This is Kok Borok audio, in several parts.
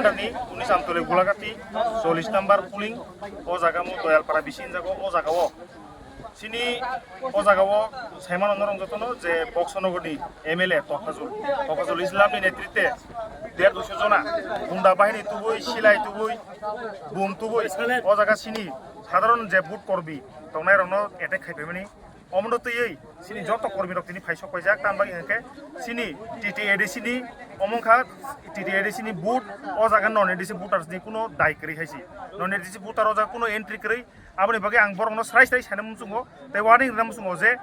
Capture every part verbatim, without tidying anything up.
Ni unis Amtoli Gulagati, chollish number polling, o jaga mo Doyalpara bisi hinjago, o jaga o. Chini o jaga o saimano norong jotono je Boksonogor ni M L A Tofazul, Tofazul Islam ni netrite der duiso jona gunda bahini tubui, silai tubui, bum tubui, o jaga chini sadharon je vote korbi tongnai rokno attack khai paimani. Omono twiwi chini joto kormi rok tini phai sok paijak, tamni bagwi hwnkhe chini T T A D C ni omo wngkha T T A D C ni vote, o jaga non A D C voters ni kuno dai kwrwi hai se. Non A D C voter o jaga kuno entry kwrwi, aboni bagwi ang borokno srai srai sana muchungo tei warning rwna muchungo je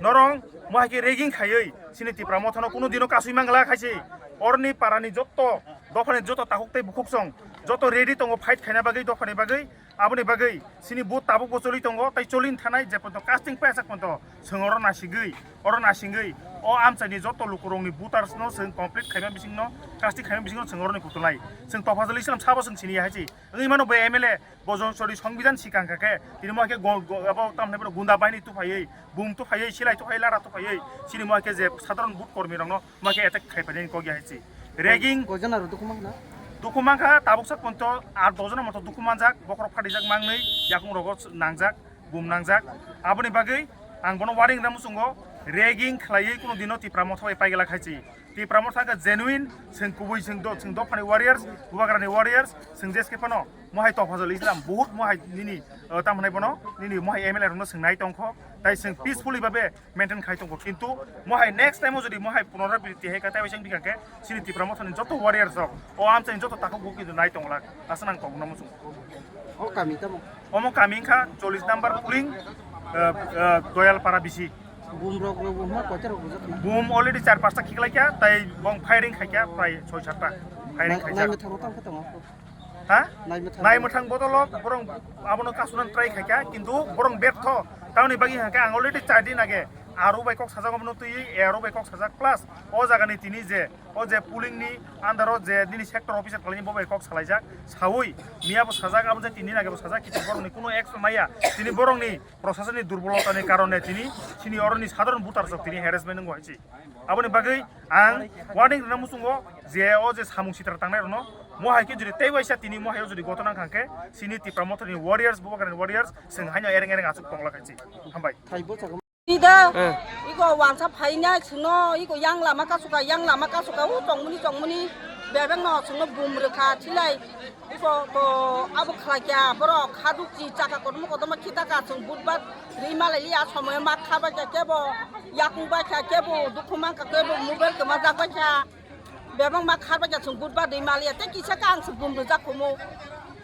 norong mo hai khe rigging khaiwi chini Tipra Motha no kuno dino kasui mangla khai se. Oroni para ni joto dopha ni joto takhuk tei bukhuk song joto ready tongo fight khaina bagwi, dopha ni bagwi. Aboni bagwi chini vote tabukbo choli tongo, tei choli thanai je porjonto casting paijak porjonto chwng oro nasigwi, oro nasigwi o amchaini joto lukurokni voters no chwng complete khaima bisingno, casting khaima bisingno chwng oroni kutulai. Chwng Tofazul Islam sabo chwng sini ya hai se. Wngwi mano bo M L A, bo jonsori songbidan sikang kha khe, tini mo khe go-, go-, abo tamni gunda bahini tuphaiwi, bum tuphaiwi, silai tuphaiwi, lada tuphaiwi, chini mo khe je sadharon vote kormi rokno ma khe attack khai painani kok ya hai se. Rigging. Koijon aro dukhu mankha? Dukhu mankha, tabuk sak ponto aat dojon moto dukhu manjak, bokhorok phatijak mangnwi, yakung rogo nangjak, bum nangjak. Aboni bagwi ang bono warning rwna muchungo, rigging khlaiwi kuno dino Tipra Motha bai paigala khai se. Tipra Motha khe genuine, chwng kubui chwng do, chwng dophani warriors, Bubagrani warriors, chwng jeske phano mohai Tofazul Islam, buhut mohai nini, uh, tamhanai bono, nini mohai M L A rokno chwng nai tongkho, tai chwng peacefully babe maintain khai tongo, kintu mohai next time o jodi mohai punorabritti hai kha, tei waisang bikha khe chini Tipra Mothani joto warriors rok o amchaini joto takhuk bo kintu nai tongla, asa nang tongna muchung. O kami tamo? Omo kami wngkha chollish number polling, eh, eh, Doyalpara bisi. Bum rok rok bum ma koita rok bujak. Bum already char pasta khiklai kha, tai bong firing khai kha, prai soi satta firing khai kha. Nai mithang rok tamo khe tongo. Ha? Nai mwthang. Nai mwthang bodolo borong abono kasunan try khaikha, kintu borong bertho. Tamoni bagwi hwnkhe ang already char din age aro bai kok sajak, omono twi aro bai kok sajak, plus o jagani tini je, o je polling ni under o je nini sector officer khlaini bo bai kok salaijak, saui miya bo sajak, abo je tini din age bo sajak, kintu borokni kuno action maya, tini borokni prosasonni durbolotani karone tini chini oroni sadharon voter rok tini harassment wngo hai se. Aboni bagwi ang warning rwna muchungo je o je samung sitra tangnai rokno mohai khe jodi tei waisa tini mohai o jodi gotona wngkha khe chini Tipra Mothani warriors, Bubagrani warriors chwng haino ereng ereng achuk tongla khai se. Hambai. Thaibo chakma. Ida, eh, iko wansa phaina chwngno, iko yang lama kasuka, yang lama kasuka, u chongmani chongmani bebengno chwngno bum rwkha, thilai. Ko, ko, abo khlai kya, borok khaduk chi chaka kotorma kotorma khita ka chwng budbar ri malai liya, somoyo ma kha bai kya kebo, yakung bai kya kebo, dukhu man ka kebo, mobile kwma jak bai kya, bebak ma kha bai kya chwng budbar ri maliya, tei kisa ka ang chwng bum rwjak khumu.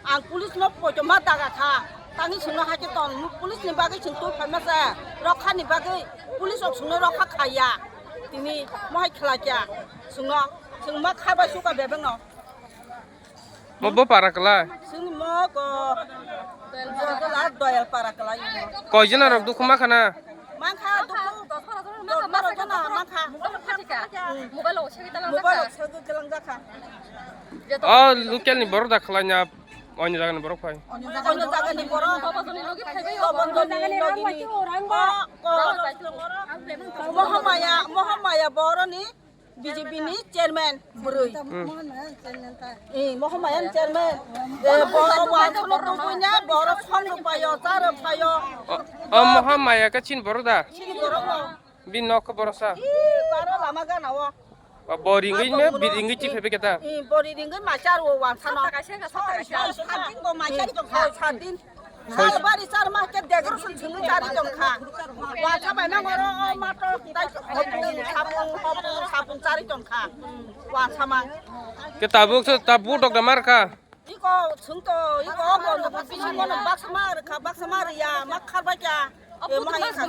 Ang police no poito ma daga kha, tangwi chwngno hakhe ton, police ni bagwi chwng twi phaima se, rokha ni bagwi police rok chwngno rokha khaiya, tini mohai khlai kya chwngno, chwng ma kha bai suka bebak no. Mo bo para kwlai? Chwng mo ko Doyal para kwlai. Koi jona rok dukhu ma khana? Mankha dukhu. Dor baro jona mankha. Mobile o segwi talang jakha. Mobile o segwi talang jakha. O local ni borok da khwlai na, onyo jaga ni borok phai. Onyo jaga ni borok. Bobondoni logi phaibai. Bobondoni logi ni. Ko, ko. Mohamaya, Mohamaya boroni. B J P ni chairman bwrwi. Hmm. Eh, Mohamaya ni chairman. Eh, bo, bo, bo, bo, bo, bo, bo, bo, bo, song rw phaio, cha rw phaio. O, o Mohamaya khe chini borok da? Chini borok no. Bini nok khe borok sa? Ih, baro lama gana o. O, bo ringwi me, bo ringwi chi phebe keta? Eh, bo ringwi ma cha rw wansa no. Sat din bo ma cha rw tong kha, sat din. Sal bari sar ma ke decoration chini chari tong kha. Wa cha bai na ngoro o ma to dai ko hopung sapung, hopung sapung chari tong kha. Wa cha ma. Ke tabuk se tabu dok da mar kha. Iko sung to, iko o ko no bisi mo no baksa mar kha, baksa mar ya ma khar bai kya. E ma ya kha.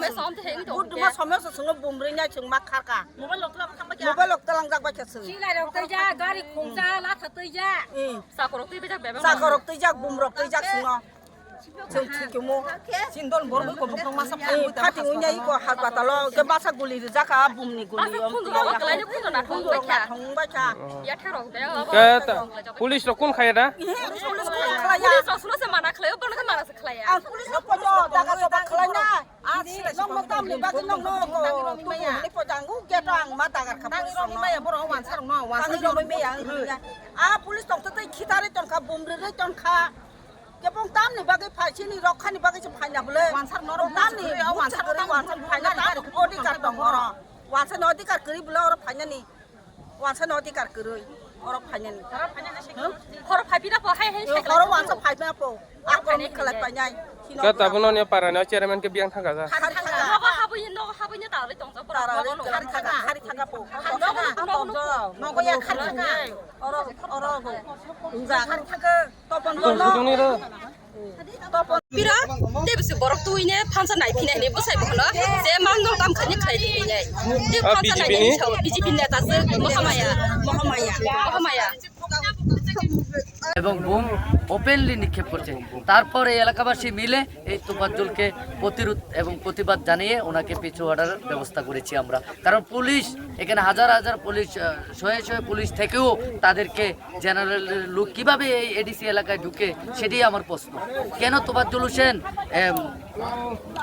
Bud ma somyo sa sung bum ri nya chung ma khar kha. Mobile lok talang jak bai kha sung. Silai rok tei ja, gari khung ja, la tha tei ja. Sakorok tei bejak bebak. Sakorok tei jak, bum rok tei jak sung no. Chwng thwikhumu. Chini dol borok bai kobok tong masa phai. Eh, phati wngya iko hospital o, ke basa guli rijak kha, bumni guli. Basa phundu rok kalai phundu na thong bai kha. Thong bai kha. Ya tharok de. Ke ta, police rok kun khaya da? Eh, police kun khlaiya. Police rok suno se mana khlaio, bono ke mana se khlaiya. Ang police rok poito, daga choba khlaina. Ang Nokno tamni bagwi nokno ko tubu hwnwi pojang u gate o ang ma dagar kha. Tangi romwi maya borok wansarokno wansarokno. Tangi romwi maya ang rwya. A police tongtwtwi khitari tongkha, bumri rwi tongkha. Kebong tamni bagwi phai chini rokhani bagwi se phaina bwle. Wansarokno tamni wansarokno wansar phaina tam odikar tong oro. Wansarni odikar kwrwi bwle oro phainani. Wansarni odikar kwrwi oro phainani. Horo phaipina po hai hai. Horo wansa phaipina po. Ako ni khalai painai. Ka tabuk noni parani o chairman ke biyang thangka ja. Khari thangka. Nogo habui nogo habui ne tarwi tongsa. Tarwi khari thangka, khari thangka po. Nogo ya khari thangka. Oro oro go. Unja khari thangka. Topon. Topon. Pira, tebisi borok tuine phansa nai phinai ni bwsai bokhno, je mang dong tam khani khlai di hinai. Te phansa nai ni sao B J P neta se Mohamaya, Mohamaya, Mohamaya. এবং bomb openly নিক্ষেপ করছে। তারপরে এলাকাবাসী মিলে এই তোফাজ্জলকে প্রতিরোধ এবং প্রতিবাদ জানিয়ে ওনাকে পিছু হটার ব্যবস্থা করেছি আমরা। কারণ পুলিশ এখানে হাজার হাজার পুলিশ, আহ, শয়ে শয়ে পুলিশ থেকেও তাদেরকে জেনারেল লোক কিভাবে এই এডিসি এলাকায় ঢুকে, সেটাই আমার প্রশ্ন। কেন তোফাজ্জল হোসেন, এম,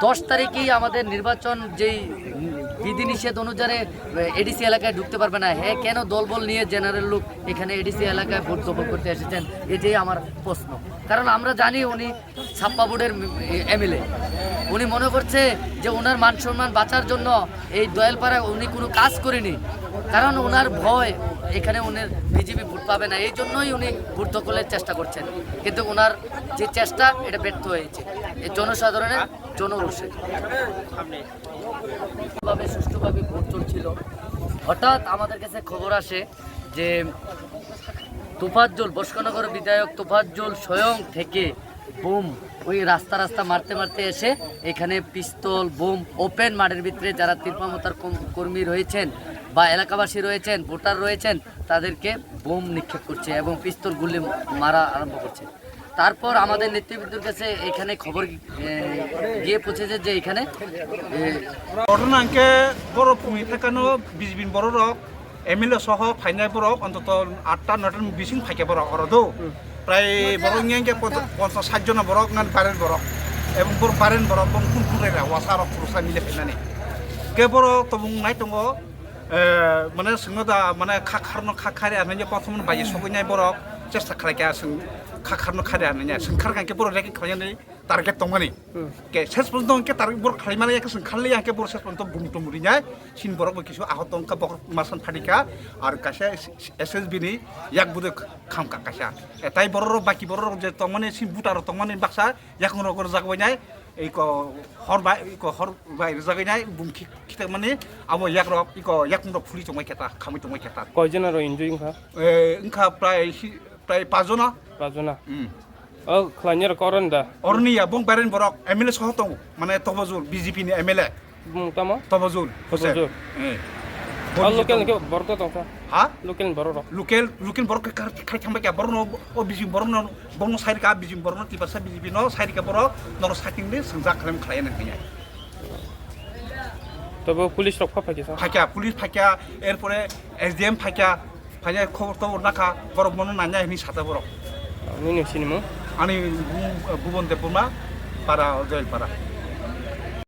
দশ তারিখেই আমাদের নির্বাচন, যেই বিধিনিষেধ অনুসারে, এ, এডিসি এলাকায় ঢুকতে পারবে না, হ্যাঁ, কেন দলবল নিয়ে জেনারেল লোক এখানে এডিসি এলাকায় ভোট দখল করতে এসেছেন, এটাই আমার প্রশ্ন। কারণ আমরা জানি উনি ছাপ্পা ভোটের এমএলএ। উনি মনে করছে যে ওনার মান সম্মান বাঁচার জন্য এই দয়ালপাড়া উনি কোনো কাজ করেনি, কারণ ওনার ভয় এখানে উনি বিজেপি ভোট পাবে না, এই জন্যই উনি ভোট দখলের চেষ্টা করছেন। কিন্তু ওনার যে চেষ্টা, এটা ব্যর্থ হয়েছে। এই জনসাধারণের জনরোষে ভাবে সুষ্ঠুভাবে ভোট চলছিল, হঠাৎ আমাদের কাছে খবর আসে যে তোফাজ্জল, বসকানগর বিধায়ক তোফাজ্জল স্বয়ং থেকে বোম ওই রাস্তা রাস্তা মারতে মারতে এসে এখানে পিস্তল, বোম ওপেন মাঠের ভিতরে যারা তিরপামতার কম-, কর্মী রয়েছেন বা এলাকাবাসী রয়েছেন, ভোটার রয়েছেন, তাদেরকে বোম নিক্ষেপ করছে এবং পিস্তল গুলি মারা আরম্ভ করছে। তারপর আমাদের নেতৃবৃন্দর কাছে এখানে খবর, এ, গিয়ে পৌঁছেছে যে এখানে, এ, ঘটনা আনকে বড় ভূমি থাকানো বিজবিন বড় রক এমএলএ সহ ফাইনাল বড় অন্তত আটটা নয়টার বিশিং ফাইকে বড় অরদো। প্রায় বড় নিয়ে পঞ্চাশ ষাট জন বড় নান বারেন বড় এবং বড় বারেন বড় বন কোন কোন রেরা ওয়াসা রক পুরুষা মিলে ফাইনানি। কে বড় তবুং নাই দঙ্গ, এ, মানে সিংহ দা মানে খাখারনো খাখারে আনন্দ প্রথম বাইয়ে সবই নাই বড় চেষ্টা খালাইকে আসুন খাখারনো খারে আনন্দ সিংখার গানকে বড় রেকে খালাইনি। Target tongmani. Hmm. Ke ses pon tong ke target bor khlai mani ke sung khalli ke bor ses pon to bum tum ri nai. Sin borok bo kisu ahot tong ka bor masan phadi ka ar kaisa S S B ni yak buduk kham ka kaisa. E tai borok rok baki borok rok je tongmani sin buta rok tongmani baksa yak rok rok jak bai nai. Ei ko hor bai, ei ko hor bai jak bai nai bum khik khitak mani abo yak rok, ei ko yak rok phuli tongmai keta, khamai tongmai keta. Koi jona rok injury wngkha? E, wngkha prai si-, prai pajona. Pajona. Hmm. O khlainai rok koron da? Oroni ya, bong baren borok, M L A soho tongo, mane Tobojul, B J P ni M L A. Bung tamo? Tobojul, Hussein. Tobojul. Eh. O local ni ke borok to tongkha? Ha? Local ni borok rok? Local, local borok khe khai, khai thangbai kha, borok no, o bijing borok no, borok no side ka, bijing borok no, tiprasa B J P no, side ka borok, noro saking de, sengjak khlem khlai nang kanya. Tobo police rok pha phai kisa? Phai kha, police phai kha, er pore S D M phai kha, Phai khobor tobor nakha, borok bono nanya hini sata borok. Nini sinimung? Ani bu-, Bubon Debbarma, para Joel para.